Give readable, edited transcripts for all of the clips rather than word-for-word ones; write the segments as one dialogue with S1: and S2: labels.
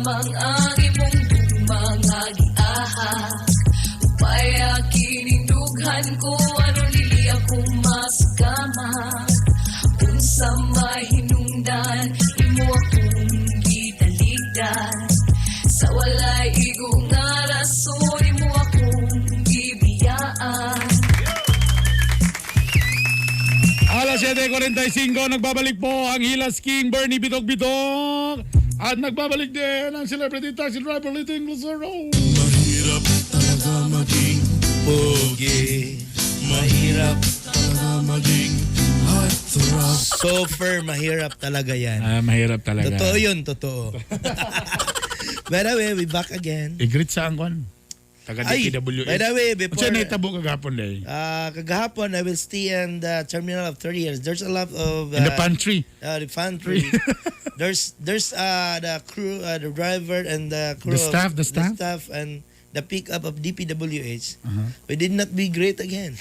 S1: lamang ang imong gugma nga giahak. Upaya kining dughan ko aron dili ako masugama. Unsa may hinungdan imo akong gitaligdan. Sa walay igo nga rason imo akong gibiyaan.
S2: Alas 7:45, nagbabalik po ang Gilas King Bernie Bitok Bitok. At nagbabalik din ang celebrity taxi driver Lito Lucero.
S3: Mahirap talaga maging
S4: Pogi.
S3: Mahirap talaga maging heartthrob.
S4: Super mahirap talaga yan.
S2: Ah, mahirap talaga.
S4: Totoo yun, totoo. By the way, we back again.
S2: I-greet sa angkon. Taga
S4: Ay,
S2: DPWH.
S4: by the way, before
S2: Unsa nahitabo kagahapon day?
S4: Kagahapon, I will stay in the terminal of 30 years. There's a lot of
S2: In the pantry.
S4: The pantry. There's the crew, the driver and the crew,
S2: The staff, the staff?
S4: The staff and the pickup of DPWH. We did not be great again.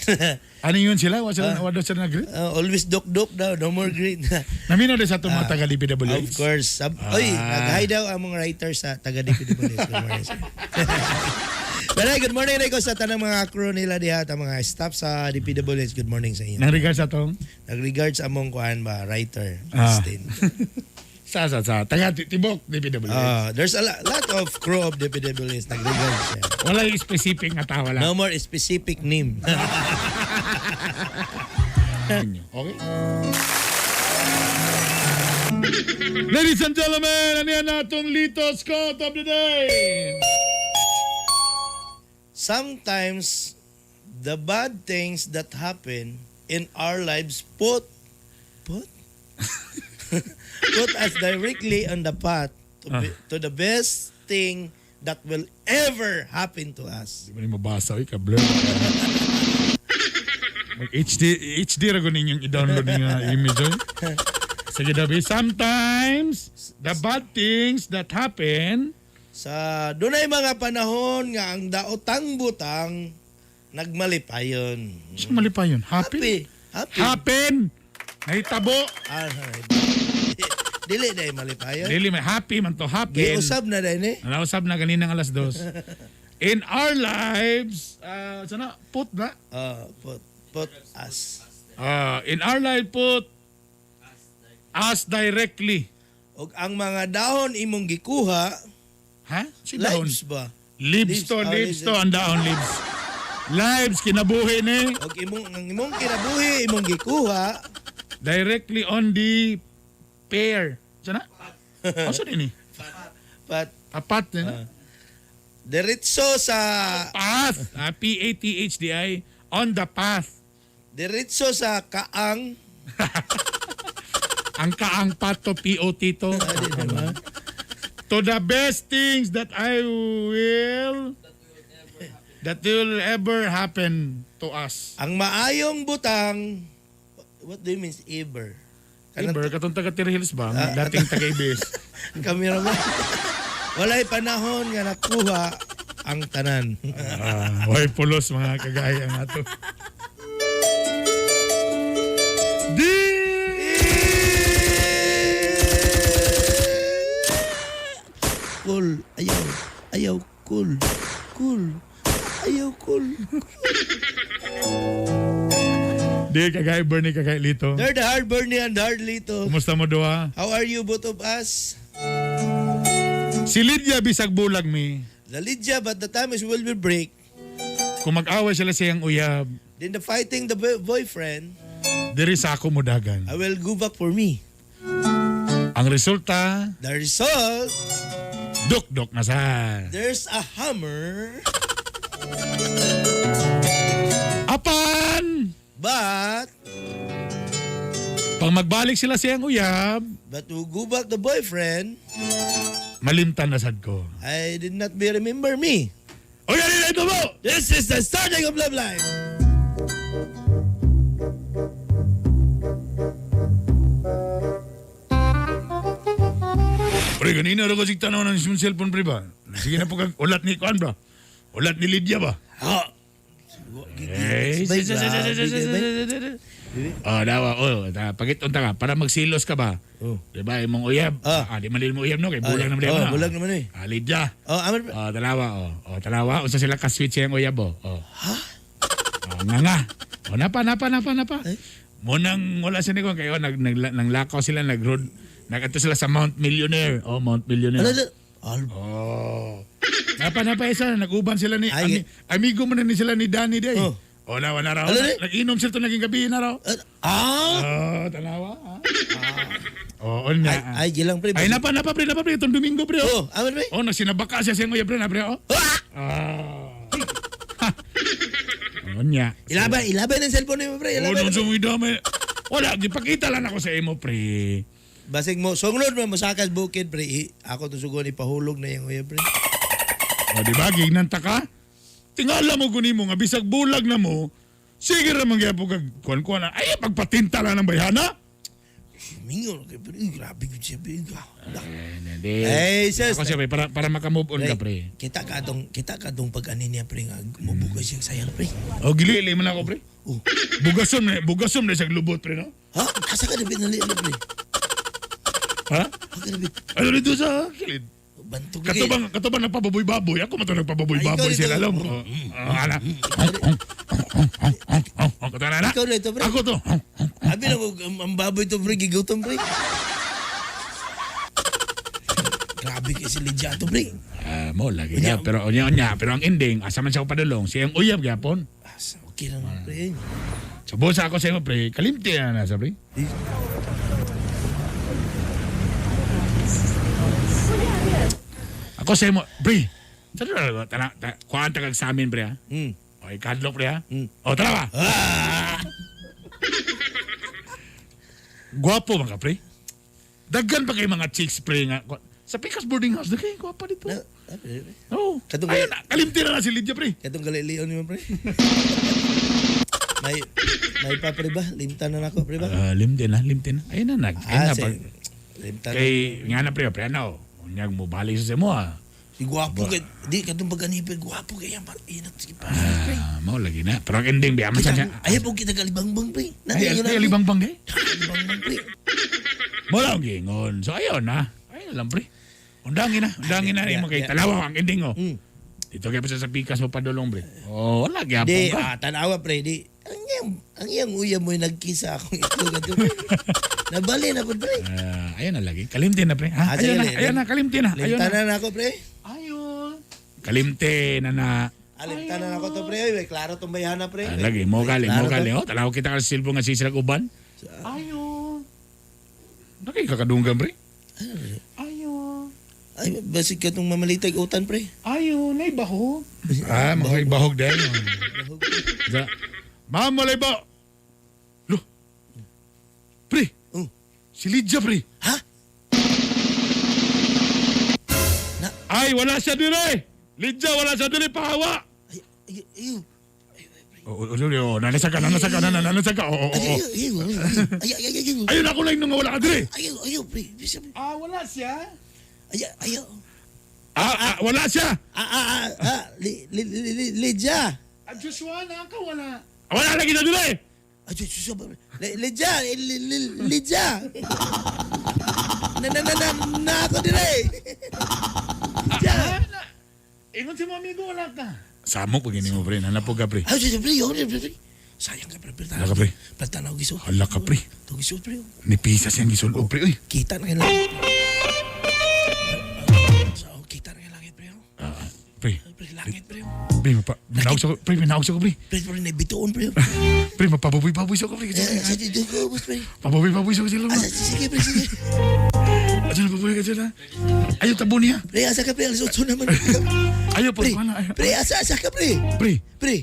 S2: Ano yun sila? Wa sila, wa daw sila nag-greet?
S4: Always dok dok daw, no more great.
S2: Naminaw din sa itong mga taga DPWH.
S4: Of course. Oy, nag-hi daw ang mga writer sa taga DPWH. Good morning, sir. Pero hey, good morning rin ko sa tanang mga crew nila diha, at ang mga staff sa DPWH. Good morning sa inyo.
S2: Nang regards sa atong
S4: Nag-regards among kuan ba, writer, Justin.
S2: Sa taga tibok DPWH.
S4: There's a lot of crew of DPWH nag-regards siya.
S2: Wala yung specific nga tao, wala.
S4: No more specific name.
S2: Okay? Ladies and gentlemen, ano yan natong Lito's Quote of the Day?
S4: Sometimes the bad things that happen in our lives put us directly on the path to the best thing that will ever happen to us.
S2: Di ba ni mabasa, oy, ka-blur. Mag HD, HD ra ko ninyong i-download nga image, oy. Sige, Dabi. Sometimes, the bad things that happen
S4: Sa dunay mga panahon nga ang daotang butang nagmalipayon.
S2: Siya malipayon. Happen?
S4: Happy. Happy.
S2: Happen! Nahitabo.
S4: Ah, dili day malipayon.
S2: Dili may happy man to. Happen.
S4: Giusab na day ni.
S2: Nausab na kaninang alas 2. In our lives, sana, put na.
S4: Put us.
S2: In our life, put us directly.
S4: Og ang mga dahon imong gikuha,
S2: Ha? Si dahon.
S4: lives ba?
S2: Lives to,
S4: Ah,
S2: lives
S4: lives.
S2: to, ang dahon lives. Lives, kinabuhi ni.
S4: Og imong ang imong kinabuhi imong gikuha,
S2: Directly on the pair. Sana? Asa din eh?
S4: but
S2: Apat. Eh,
S4: diretso sa
S2: path. Ah, P-A-T-H-D-I. On the path.
S4: Diretso sa kaang.
S2: Ang kaang pato, P-O-T to. To the best things that will ever happen to us.
S4: Ang maayong butang, what do you mean ever? Kanang
S2: Ever, katong taga Terre Hills ba? Dating taga Ibis.
S4: Cameraman. Walay panahon nga nakuha ang tanan.
S2: Ah, way pulos mga kagaya nga to. Di!
S4: Cool. Ayaw. Ayaw. Cool. Cool. Ayaw cool.
S2: Di, kagaya Bernie, kagaya Lito.
S4: Third hard Bernie and hard Lito.
S2: Kumusta mo doa?
S4: How are you, both of us?
S2: Si Lydia bisag bulag mi.
S4: The Lydia, but the time is will be break.
S2: Kung mag-away sila siyang uyab,
S4: Then the fighting the boyfriend,
S2: diri sa ako mudagan.
S4: I will go back for me.
S2: Ang resulta,
S4: The result,
S2: duk-duk na sa.
S4: There's a hammer,
S2: Apan!
S4: But
S2: Pag magbalik sila siyang uyab,
S4: but to go back the boyfriend,
S2: malimtan na sad ko.
S4: I did not be remember me.
S2: O yan ito mo!
S4: This is the starting of Love Life.
S2: Pre, ganina rin ko sig tanaw ng imong cellphone, pre ba? Sige na po kag ulat ni Kuan ba? Ulat ni Lydia ba?
S4: Ha.
S2: Eh,
S4: Bay, grabe, bay.
S2: Oh, dawa. Oh, ta, pagit unta ka para magsilos ka ba?
S4: Oh.
S2: Di ba imong uyab?
S4: Ah.
S2: Ah, di man din mo uyab no kay bulag
S4: Ah,
S2: naman
S4: oh,
S2: na.
S4: bulag naman eh.
S2: Ah, Lydia.
S4: Oh, aman pre.
S2: Oh, tanawa oh. Oh, tanawa unsa sila ka-sweet siyang uyab oh. Oh.
S4: Ha?
S2: Oh, nga nga. Oh, napa napa napa napa.
S4: Eh?
S2: Munang wala siya ni kung kayo nag, nag nanglakaw sila nagroad nagadto sila sa Mount Millionaire. Oh, Mount Millionaire.
S4: Ano? Al
S2: Oh. Napa napa isa nag-uban sila ni
S4: Ay,
S2: amigo mo na ni sila ni Danny day.
S4: Oh.
S2: Oh, na wala raw.
S4: Ano ni?
S2: Nag-inom sila to naging gabi na raw.
S4: Ah!
S2: Oh, tanawa. Ah. Oh, on
S4: Ay,
S2: na.
S4: ay, gilang pre.
S2: Ay, napa napa pre, napa pre itong Domingo pre.
S4: Oh,
S2: Oh,
S4: aman pre.
S2: oh nagsinabaka siya siyang uyab pre, na pre oh.
S4: Ah!
S2: Ah. Ha. Oh, nya.
S4: Ilaban, ilaban ang cellphone mo pre.
S2: Oh,
S4: Ilaban.
S2: nung sumidami. Wala, gipakita lang ako sa imo pre.
S4: Basig mo, sunglod mo mosakas bukid pre. Ako to sugon ipahulog na yung uya pre.
S2: O, di ba? Gignan ta ka? Tingala mo guni mo nga bisag bulag na mo. Sige ra man gyapon kag kuan-kuan na. Ay, pagpatinta lang ng bayhana.
S4: Mingon kay pre. Uy, grabe gud siya pre.
S2: Hindi.
S4: Ay, sus.
S2: Ako siya, pre, para makamove on ka, pre.
S4: Kita ka tong pag-ani niya pre nga mubugay siyang sayang pre.
S2: O, gili man ako, pre.
S4: Oh.
S2: Bugason na siyang lubot, pre, no?
S4: Ha? Asa ka dapit na li pre?
S2: Ha?
S4: Ha ka dapit?
S2: Ano dito sa kilid?
S4: Bantog lagi.
S2: Katubang nagpababoy-baboy. Ako man to nagpababoy-baboy
S4: Ay, ikaw
S2: sila,
S4: dito.
S2: alam mo. Oh, ala. Oh, katana na.
S4: Ikaw dito, pre.
S2: Ako to.
S4: Abi na ko ang baboy to pre gigutom pre. Grabe kay si Lydia to pre.
S2: Ah, mo lagi niya. Pero unya unya, pero ang ending, asa man siya ko padulong, siyang uyab gyapon.
S4: Asa okay lang pre.
S2: So busa ako sa imo pre, kalimti na na sa pre. Ako sa imo, pre. Sa na tana ta, kuan ta kag sa amin pre ha. O ikadlok pre ha. O tara ba?
S4: Ah!
S2: Gwapo man ka pre. Daggan pa kay mga chicks pre nga. Sa Picas boarding house daghan gwapa dito.
S4: Na, ah, pre, pre.
S2: Oo.
S4: Katong-
S2: Ayun na, kalimti na na si Lydia pre.
S4: Katong galilion ni mo pre. May may pa pre ba? Limtan na nako pre ba?
S2: Ah, limti na, limti na. Ayun na, nag, ayun na,
S4: Ah, si,
S2: pag,
S4: limtan.
S2: kay, nga na pre, pre, ano, unyag mo balik sa mo ah.
S4: Si gwapo kay di katong pag-ani pre gwapo kay ang inat sige pa pre.
S2: Ah, mao lagi na. Pero ang ending, biya, man
S4: Kita,
S2: siya.
S4: ay po kita kalibangbang pre.
S2: Ay,
S4: Nandiyo
S2: ay, alibang-bang eh.
S4: Kalibangbang pre.
S2: Mo lang gingon. So, ayun na. Ayun na lang, pre. Undangin na. Undangin na rin mo kay talawa ang ending, oh. Dito kaya pa sa pikas mo padulong, pre. Oh, wala, gyapon
S4: Di,
S2: ka.
S4: ah, tanawa pre, di. Ang iyang uya mo'y nagkisa akong itlog ato pre. Nabali na po pre.
S2: Ah, ayun na lagi. Kalimti na, pre. Ha?
S4: Ah, sige,
S2: Ayun na, ayun na, kalimti na. Ayun
S4: Limtan
S2: na.
S4: na nako pre.
S2: Ayun. Kalimti na na.
S4: Ah, limtan na nako to pre. Oy, may klaro tong bayhana pre.
S2: Ah, lagi, mo gali, mo
S4: Klaro to.
S2: gali. Oh, tanaw kita ka sa silbo nga sisirag uban. Ayun. Nakikakadunggan, pre. Ayun.
S4: Ay, basig ka tong mamalitay utan pre.
S2: Ayun, ay bahog. Ah, mga bahog dahil. Sa, Ma'am, walay ba? Lo. Pre.
S4: Oh.
S2: Si Lydia, pre.
S4: Ha?
S2: Ay, wala siya dire. Lydia, wala siya dire. Pahawa.
S4: Ay, ay, ay,
S2: Oo, oh, oh, oh, nanasa ka, nanasa ka, nanasa ka. Oo, oo,
S4: ay,
S2: oo.
S4: ay, ay, ay, ay, ay, ay,
S2: Ayun, ako lang nung wala ka dire.
S4: ay, ay, pre.
S2: Ah, wala siya.
S4: Ay, ay,
S2: Ah, ah, wala siya.
S4: ah, ah, ah, ah, li, li, li, li, Lydia.
S2: Ah, Joshua, na ka, wala. Ah, wala lagi na dire.
S4: Ay, Diyos, Diyos, Diyos. Lydia, eh, Lydia. Na, na, na, na, na ako dire. Lydia.
S2: Ingon si mo amigo, wala ka. Samo pag ini mo, pre. Nanapog ka, pre.
S4: Ay, Diyos, pre, oh, pre, pre. Sayang ka, pre, pre.
S2: Hala ka, pre.
S4: Tanaw giso.
S2: Hala ka, pre.
S4: Tanaw giso, pre.
S2: Nipisa siyang gisulog, pre. Uy.
S4: Kita na kailangan. So, kita na kay langit, pre. oh.
S2: Ah, pre.
S4: Pre, langit, pre. oh.
S2: Pre, mapa, naog sa ko, pre, naog sa ko, pre.
S4: Pre, pre, naibituon, pre. oh.
S2: Pre, mapababoy-baboy sa ko, pre.
S4: Eh, sa dito ko, boss, pre.
S2: Pababoy-baboy sa ko sila.
S4: Ah, sige, pre, sige.
S2: Ayo, baboy ka sila. Ayaw, tabo niya.
S4: Pre, asa ka, pre? Alas 8 naman.
S2: Ayaw, pag,
S4: Pre,
S2: ano, ayaw.
S4: pre, asa, asa ka, pre?
S2: Pre,
S4: Pre,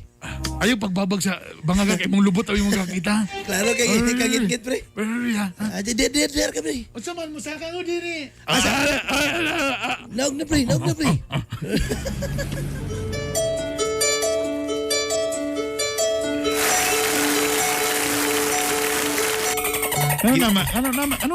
S2: ayaw pagbabag sa bangaga kay mong lubot ay mong kakita.
S4: klaro kay kagit-git, pre.
S2: Pre, ha?
S4: Ah, di, di, di, di, ka, pre.
S2: Unsa man mo sa ka diri? Ah, ah, ah, ah.
S4: Naog na, pre, naog na, pre.
S2: Ano naman? Ano naman? Ano